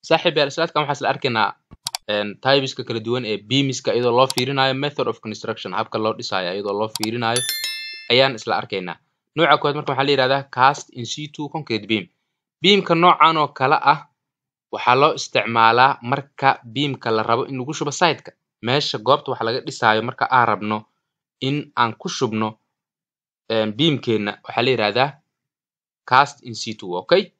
Saaxiib yaal, slide-kan waxaa isla arkaynaa typeska kala duwan ee beamiska, iyadoo loo fiirinayo method of construction, habka loo dhisaayo iyadoo loo fiirinayo ayaan isla arkaynaa. Nooca koowaad marka waxaa la yihahdaa cast in situ concrete beam. Beamka noocan oo kale ah waxaa loo isticmaalaa marka beamka la rabo in lagu shubo siteka, meesha goobta wax laga dhisaayo. Marka aan rabno in aan ku shubno beamkeena, waxaa la yihahdaa cast in situ, okay?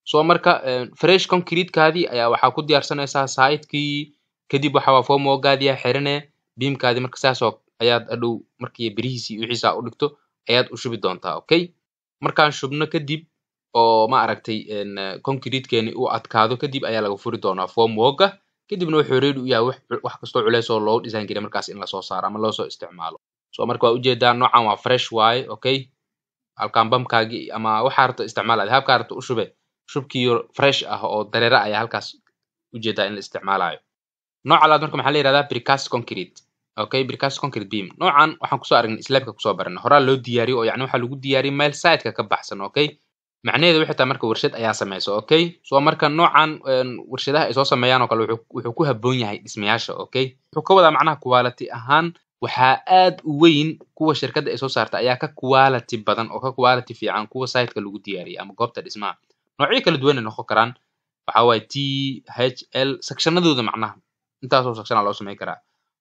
So marka fresh concrete-kaadii ayaa waxaa ku diyaarsanaysaa site-kii. Kadib waxa waa formwork-gaadii aa xirane beamkaadii. Marka saasoo ayaad adhow markii birihiisii wixiisa u dhigto ayaad u shubi doontaa, okay? Markaan shubno kadib oo, ma aragtay, concrete-keeni uu adkaado kadib ayaa laga furi doonaa formwork-ga. Kadibna wuxuu ready u yahay wax kastoo culeys oo loo design gareeyay markaas in lasoo saaro ama loo soo isticmaalo. So marka waa ujeedaa, noocan waa fresh waaye, okay? Halkaan bamkaagii ama waxaa rabto isticmaal, adi habkaa rabto u shube. Shubkiyo fresh ah oo dareere ayaa halkaas ujeedaa in la isticmaalayo. Nooca labaad marka maxaa la yihahdaa? Precast concrete, okay? Precast concrete beam noocan waxaan kusoo aragnay slabka, kusoo baranay. Horaa loo diyaariyo oo yacni waxaa lagu diyaariyay meel siteka ka baxsan, okay? Macnaheedu waxay tahay marka warshad ayaa sameysa, okay? So marka noocan warshadaha ay soo sameeyaan oo kale wuxuu ku habboon yahay dhismayaasha, okay? Wuxuu ka wadaa macnaha quality ahaan waxaa aad u weyn kuwa shirkadda ay soo saarta ayaa ka quality badan oo ka quality fiican kuwa siteka lagu diyaariyay ama goobta dhismaha. Noocyo kala duwan ay noqon karaan, waxaa waaye T, H, L sectionadooda, macnaha intaasoo section aa loo sameyn karaa.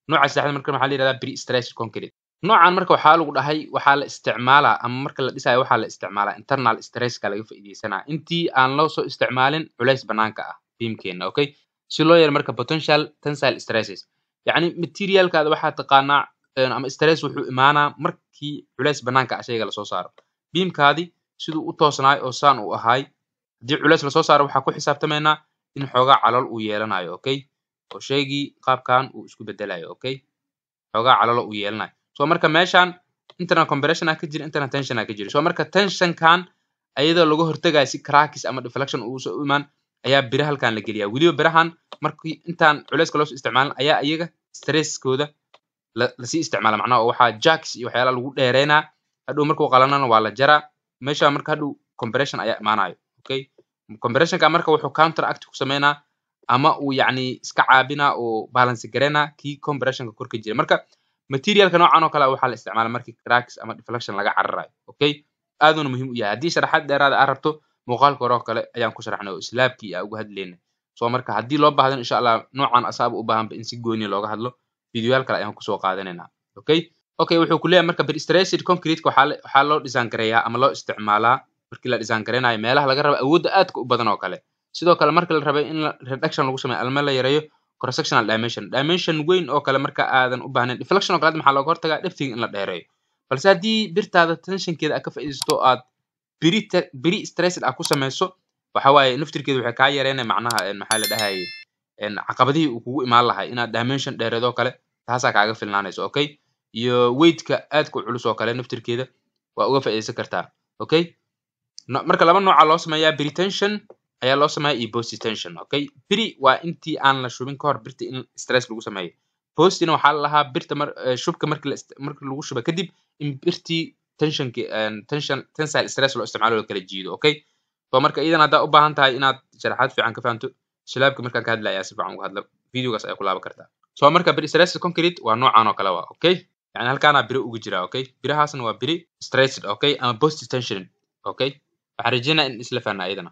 Nooca saddexaad marka waxaa la yihahdaa pre-stressed concrete. Noocan marka waxaa lagu dhahay waxaa la isticmaalaa ama marka la dhisayo waxaa la isticmaalaa internal stresska laga faa'iideysanaa intii aan loo soo isticmaalin culays banaanka ah beamkeena, okay? Si loo yaro marka potential tensile stresses. Yacni materialkaada waxaa taqaanaa ama stress wuxuu imaanaa markii culays banaanka ah shayga lasoo saaro. Beamkaadi siduu u toosnaay oo saan u ahaay, haddii culays lasoo saaro, waxaa ku xisaabtamaynaa in xoogaa calool uu yeelanayo, okay? Oo shaygii qaabkan uu isku bedelayo, okay? Xoogaa calolo uu yeelanayo. So marka meeshan internal compression aa ka jira, internal tension aa ka jira. So marka tensionkan ayadoo laga hortagayo si cracks ama deflection uu soo imaan ayaa bira halkan la geliyaa. Weliba birahan markii intaan culayska loo soo isticmaalin ayaa iyaga stresskooda lasii isticmaala, macnaha oo waxaa jacks iyo waxyaalaha lagu dheereynaa. Hadhow markuu qalanana waa la jaraa meesha. Marka hadhow compression ayaa imaanayo, okay? Compressionka marka wuxuu counteract ku sameynaa ama uu yacni iska caabinaa oo balance gareynaa kii compressionka kor ka jira. Marka materialka noocan oo kale ah waxaa la isticmaala markii cracks ama deflection laga cararayo, okay? Aaduna muhiim u yahay. Haddii sharaxaad dheeraada aad rabto, muuqaalka hore oo kale ayaan ku sharaxnay oo slabkii aa uga hadlaynay. So marka haddii loo baahdan, insha Allah, noocan asaaba u baahanba in si gooni looga hadlo, videoyaal kale ayaan kusoo qaadanaynaa, okay? Wuxuu ku leeyahay marka prestressed concrete waxaa loo design gareeyaa ama loo isticmaalaa markii la design gareynayo meelaha laga rabo awoodda aadka u badan oo kale. Sidoo kale marka la rabay in reduction lagu sameeyo ama la yareeyo cross sectional dimension, dimension weyn oo kale marka aadan u baahnayn. Deflection oo kale maxaa looga hortagaa? Depthiga in la dheereeyo. Balse haddii birtaada tensionkeeda aad ka faa'iidaysato oo aad pre stressed aad ku sameyso, waxa waaye naftirkeeda waxay kaa yareynaya macnaha maxaa la dhahaye, caqabadihii uu kugu imaan lahay inaad dimension dheereedo oo kale, taasaa kaaga filnaanayso, okay? Iyo weightka aadka u culus oo kale naftirkeeda waa uga faa'iidaysan kartaa, okay? Marka laba nooca loo sameeyaa: pretension ayaa loo sameeyaa iyo post tension, okay? Pre waa intii aan la shubin ka hor birta in stress lagu sameeyo. Postina waxaa la lahaa birta mar shubka marki lagu shuba kadib in birtii tensionki tension tensile stress loo isticmaalo, la kala jiido, okay? So marka iyadan haddaa u baahan tahay inaad sharaxaad fiican ka fahanto, slabka markaan ka hadlaya si fiican uga hadla, videogaas ayaa ku laaban kartaa. So marka pre-stressed concrete waa noocan oo kale waa, okay? Yani halkaanaa biro uga jira, okay? Birahaasna waa pre stressed, okay, ama post tension, okay? Waxaan rajeynaya in isla fahnaa iyadana.